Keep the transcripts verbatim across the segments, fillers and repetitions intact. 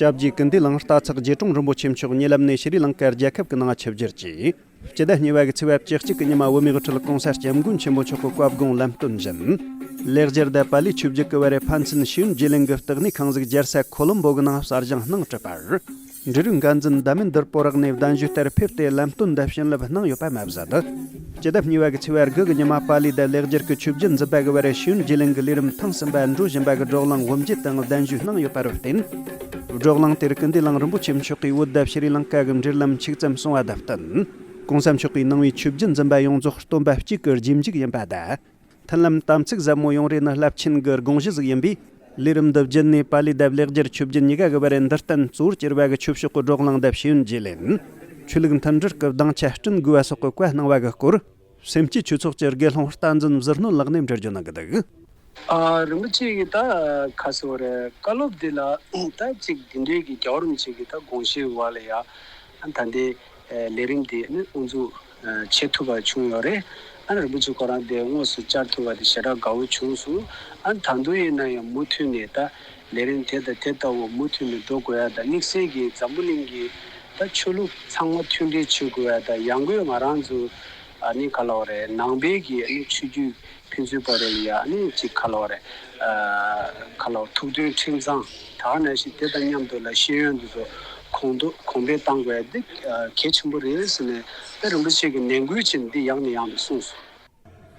སྐྱབས་རྗེ་ཀིརྟི་གླིང་རྟ་ཚག་རྗེ་དྲུང་རིན་པོ་ཆེ་མཆོག་ཉེ་ལམ་ནས་ཤྲི་ལང་ཀ་རྒྱལ་ཁབ་ཀྱི་ནང་ཆིབས་བསྒྱུར་གྱིས། སྤྱི་ཟླ་གཉིས་པ་གི་ཚེས་པ་བཅུ་གཅིག་གི་ཉི་མ་བོད་མིའི་དབུ་ཁྲིད་༸གོང་ས་༸སྐྱབས་མགོན་ཆེན་པོ་མཆོག་གི་བཀའ་དགོངས་ལམ་སྟོན་བཞིན། ལེགས་སྦྱར་དང་པཱ་ལིའི་ཆོས་བརྒྱུད་ཀྱི་བར་ཕན་ཚུན་ཤེས་ཡོན་བརྗེ་ལེན་གྱི་བརྟག་གནས་ཁང་ཞིག་རྒྱལ་ས་ཁོ་ལོམ་བོ་གི་ནང་གསར་བཞེངས་གནང་གྲུབ་པར། འབྲི་རུའི་འགན་འཛིན་དྷ་མེན་དར་པོ་རག་ནས་གདན་ཞུ་ལྟར་ཕེབས་ཏེ་ལམ་སྟོན་དང་བྱིན་རླབས་གནང་ཡོད་པ་མ་ཟད། སྤྱི་ཟླ་གཉིས་པ་གི་ཚེས་པ་དགུ་གི་ཉི་མ་པཱ་ལི་དང་ལེགས་སྦྱར་གྱི་ཆོས་བརྒྱུད་འཛིན་པ་གི་བར་ཤེས་ཡོན་བརྗེ་ལེན་གྱི་ལས་རིམ་ཐེངས་གསུམ་པ་འགྲོ་བཞིན་པ་གི་བགྲོ་གླེང་དབུ་འབྱེད་དང་གདན་ཞུ་གནང་ཡོད་པ་རུ་བརྟེན། བགྲོ་གླེང་དེར་ཀིརྟི་གླིང་རིན་པོ་ཆེ་མཆོག་གིས་བོད་དང་ཤྲི་ལང་ཀ་གི་འབྲེལ་ལམ་ཆིག་ཙམ་སོང་བ་དང་བསྟུན། ༸གོང་ས་མཆོག་གིས་ནང་པའི་ཆོས་བརྒྱུད་འཛིན་པ་ཡོངས་རྫོགས་སྟོན་པ་གཅིག་གི་རྗེས་འཇུག་ཡིན་པ་དང་། མཐུན་ལམ་དམ་ཚིག་ཟབ་མོ་ཡོང་རེ་ནི་རླབས་ཆེན་གྱི་དགོངས་གཞི་ཟིག་ཡིན་པས། ལས་རིམ་འདི་བརྒྱུད་ནས་པཱ་ལི་དང་ལེགས་སྦྱར་ཆོས་བརྒྱུད་གཉིས་ཀ་གི་བར་འདིར་བརྟེན་གཙོ་བོར་གྱུར་པ་གི་ཆོས་ཕྱོགས་ཀྱི་བགྲོ་གླེང་དང་ཤེས་ཡོན་བརྗེ་ལེན། ཆོས་ལུགས་མཐུན་སྒྲིལ་གྱི་སྡིངས་ཆ་བསྐྲུན་དགོས་པ་སོགས་ཀྱི་བཀའ་གནང་བ་གི་སྐོར། སེམས་སྐྱིད་ཆོས་ཚོགས་ཀྱི་དགེ་སློང་བསྟན་འཛིན་ཟུར་སྣོན་ལགས་ནས་འགྲེལ་བརྗོད་གནང་གི་འདུག། ཨ། རིན་པོ་ཆེ་གིས་ད་ཁ་སོ་རེ་བཀའ་སློབ་འདི་ལ་ད་ཅིག་འདི་འདྲའི་གི་རྒྱལ་བ་རིན་པོ་ཆེ་གི་ད་དགོངས་གཞིའི་འོག་ལ་ཡ་ད་ལྟའི་ལས་རིམ་འདི་ནི་དབུ་འཛུགས་བྱེད་ཐུབ་པ་བྱུང་ཡོད་རེད། ཨ་ནི་རིན་པོ་ཆེ་ཁོ་རང་འདི་དངོས་སུ་བཅར་ཐུབ་པ་དེ་ཞེ་དྲག་དགའ་བོ་བྱུང་སོང་། ཨ་ནི་ད་དུང་ཡིན་ན་ཡང་མུ་མཐུད་ནས་ད་ལས་རིམ་དེ་དང་དེ་ལྟ་བུ་མུ་མཐུད་ནས་འགྲོ་དགོས་ཡ་ད་དམིགས་བསལ་གྱི་འཛམ་བུ་གླིང་གི་ད་ཆོས་ལུགས་ཚང་མ་མཐུན་སྒྲིལ་བྱེད་དགོས་ཡ་ད་ཡང་སྒོས་ང་རང་ཚོ་ཨ་ནི་ག་ལབ་རེད་ནང་པའི་གི་ཨ་ནི་ཆོས་བརྒྱུད་ཕན་ཚུན་བར་ལ་ཡ་ཨ་ནི་ཅིག་ག་ལབ་རེད། ཨ་ག་ལབ་ཐུགས་མཐུན་ཁྲིམས་གཙང་ད་ག་ནང་བཞིན་དེ་དང་མཉམ་དུ་ལ་ཤེས་ཡོན་འདི་ཚོ་གོང་དུ་གོང་འཕེལ་གཏང་དགོས་ཡ་འདི་གལ་ཆེན་པོ་རེད་ཟེར་ནས་ད་རིན་པོ་ཆེ་གི་ནན་སྐུལ་བྱས་ནས་འདི་ཡང་ནས་ཡང་དུ་གསུངས་སོང་།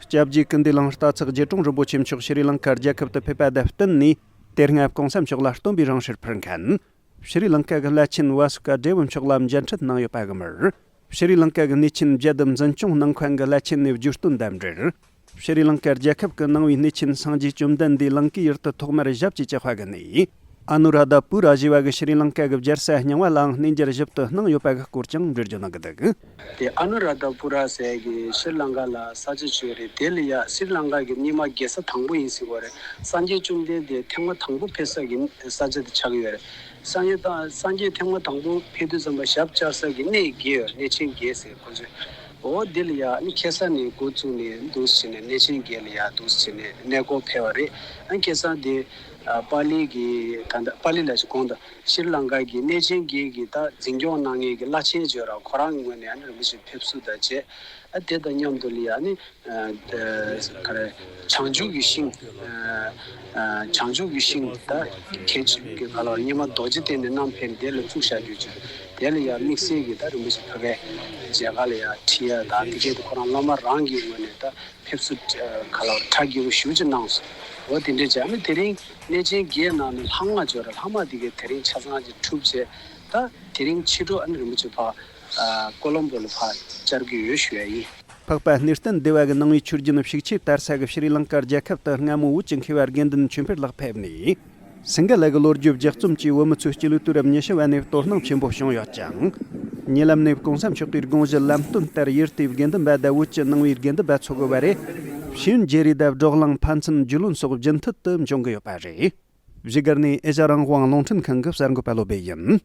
སྐྱབས་རྗེ་ཀིརྟི་གླིང་རྟ་ཚག་རྗེ་དྲུང་རིན་པོ་ཆེ་མཆོག་ཤྲི་ལང་ཀ་རྒྱལ་ཁབ་ཏུ་ཕེབས་པ་དང་བསྟུན་ནས། དེ་སྔ་༸གོང་ས་མཆོག་ལ་སྟོན་པའི་རིང་བསྲེལ་ཕུལ་མཁན། ཤྲི་ལང་ཀ་གི་བླ་ཆེན་ཝ་སུ་ཀ་ཌེ་བ་མཆོག་ལ་མཇལ་འཕྲད་གནང་ཡོད་པ་གི་མུར། ཤྲི་ལང་ཀ་གི་གནས་ཆེན་བརྒྱད་དུ་འཛིན་སྐྱོང་གནང་མཁན་གྱི་བླ་ཆེན་ནས་བརྗོད་དོན་དང་འབྲེལ། ཤྲི་ལང་ཀ་རྒྱལ་ཁབ་ཀྱི་ནང་པའི་གནས་ཆེན་སངས་རྒྱས་བཅོམ་ལྡན་འདས་ལང་ཀའི་ཡུལ་དུ་ཐོག་མར་ཞབས་ཀྱིས་བཅགས་པ་གི་གནས། ཨ་ནུ་ར་དྷ་པུ་ར་ཞེས་པ་གི་ཤྲི་ལང་ཀ་གི་རྒྱལ་ས་རྙིང་བ་ལའང་གནས་མཇལ་ཞིབ་ཏུ་གནང་ཡོད་པ་གི་སྐོར་ཀྱང་འགྲེལ་བརྗོད་གནང་གི་འདུག། དེ་ཨ་ནུ་ར་དྷ་པུ་ར་ཟེར་གི་ཤྲི་ལང་ཀ་ལ་ས་ཆ་ཅིག་ཡོད་རེད། དེ་ལ་ཡ་ཤྲི་ལང་ཀ་གི་སྙེ་མ་རྒྱས་ས་དང་པོ་ཡིན་ཟེར་གི་ཡོད་རེད། སངས་རྒྱས་བཅོམ་ལྡན་འདས་ཐེངས་མ་དང་པོ་ཕེབས་ས་གི་ས་ཆ་དེ་ཆགས་ཀྱི་ཡོད་རེད། སངས་རྒྱས་དང་སངས་རྒྱས་ཐེངས་མ་དང་པོ་ཕེབས་དུས་ཙམ་པ་ཞབས་བཅགས་ས་གི་གནས་བརྒྱད་ཡོད་རེད། གནས་ཆེན་བརྒྱད་ཟེར་ཁོ་ཚོས། འོ་དེ་ལ་ཡ་ཨ་ནི་ཁ་སང་ནས་འགོ་བཙུགས་ནས་འདུག་སེ་བྱས་ནས་གནས་ཆེན་བརྒྱད་ལ་ཡ་འདུག་སེ་བྱས་ནས་གནས་སྐོར་ཕེབས་པ་རེད། ཨ་ནི་ཁ་སང་དེ་ཨ་པཱ་ལི་གི་ད་ལྟ་པཱ་ལི་ལ་ཞིག་དགོངས་དང་ཤྲི་ལང་ཀ་གི་གནས་ཆེན་བརྒྱད་ཀྱི་ད་འཛིན་སྐྱོང་གནང་མཁན་གྱི་བླ་ཆེན་ཅིག་ཡོད་ར། ཁོ་རང་གི་ངོས་ནས་ཨ་ནི་རིན་པོ་ཆེ་ཕེབས་བསུ་དང་བཅས། ཨ་དེ་དང་མཉམ་དུ་ལ་ཡ་ཨ་ནི་ཨ་ག་རེ་བྱང་ཆུབ་ཀྱི་ཤིང་། ཨ་ཨ་བྱང་ཆུབ་ཀྱི་ཤིང་ད་གལ་ཆེ་གི་ག་ལ་སྙེ་མ་རྡོ་རྗེ་གདན་ནས་བསྣམས་ཕེབས་དེ་ལ་བཙུགས་བཞག་རྒྱུ་ཅིག། དེ་ལ་ཡ་དམིགས་བསལ་གྱི་ད་རིན་པོ་ཆེ་བོད་པའི་མཇལ་ཁ་ལ་ཡ་ཁྲིད་ཡ་ད་དེ་གས་དེ་ཁོ་རང་སློབ་མ་རང་གི་ངོས་ནས་ད་ཕེབས་བསུ་ག་ལ་གྲ་རྒྱས་པོ་ཞེ་པོ་ཅིག་གནང་སོང་། འོ་དེ་འདྲས་བྱས་ཨ་ནི་དེ་རིང་གནས་ཆེན་བརྒྱད་ནང་ནས་ལྷག་མ་ཅིག་ཡོད་ར། ལྷག་མ་དེ་གས་དེ་རིང་ཆ་ཚང་ཅིག་གྲུབ་བྱས། ད་དེ་རིང་ཕྱི་དྲོ་ཨ་ནི་རིན་པོ་ཆེ་ཕར་ཨ་ཀོ་ལོམ་བོ་ལ་ཕར་བཅར་གྱི་ཡོད་ཞུ་ཡ་ཡིན། འཕགས་པ་གནས་བརྟན་སྡེ་བ་གི་ནང་པའི་ཆོས་བརྒྱུད་ནི་ཤུགས་ཆེ་དར་ས་གི་ཤྲི་ལང་ཀ་རྒྱལ་ཁབ་ཏུ་སྔ་མོ་བོད་ཀྱི་མཁས་པ་དགེ་འདུན་ཆོས་འཕེལ་ལགས་ཕེབས་ནས། སིང་ག་ལ་གི་ལོ་རྒྱུས་བརྒྱུད་རྩོམ་གྱིས་བོད་མི་ཚོའི་སྤྱི་ལོའི་དུས་རབས་ཉི་ཤུ་བ་ནས་དོ་སྣང་ཆེན་པོ་བྱུང་ཡོད་ཅིང་། ཉེ་ལམ་ནས་༸གོང་ས་མཆོག་གིས་དགོངས་གཞི་ལམ་སྟོན་ལྟར་ཡུལ་དེའི་དགེ་འདུན་པ་དང་བོད་ཀྱི་ནང་པའི་དགེ་འདུན་པ་ཚོ་གི་བར་རེ། ཤེས་ཡོན་བརྗེ་རེས་དང་བགྲོ་གླེང་ཕན་ཚུན་རྒྱུས་ལོན་སོགས་རྒྱུན་མཐུད་དུ་འབྱུང་གི་ཡོད་པ་རེད། བཞུགས་སྒར་ནས་ཨེ་ཤ་རང་དབང་རླུང་འཕྲིན་ཁང་གི་གསར་འགོད་པ་བློ་སྦེ་ཡིན།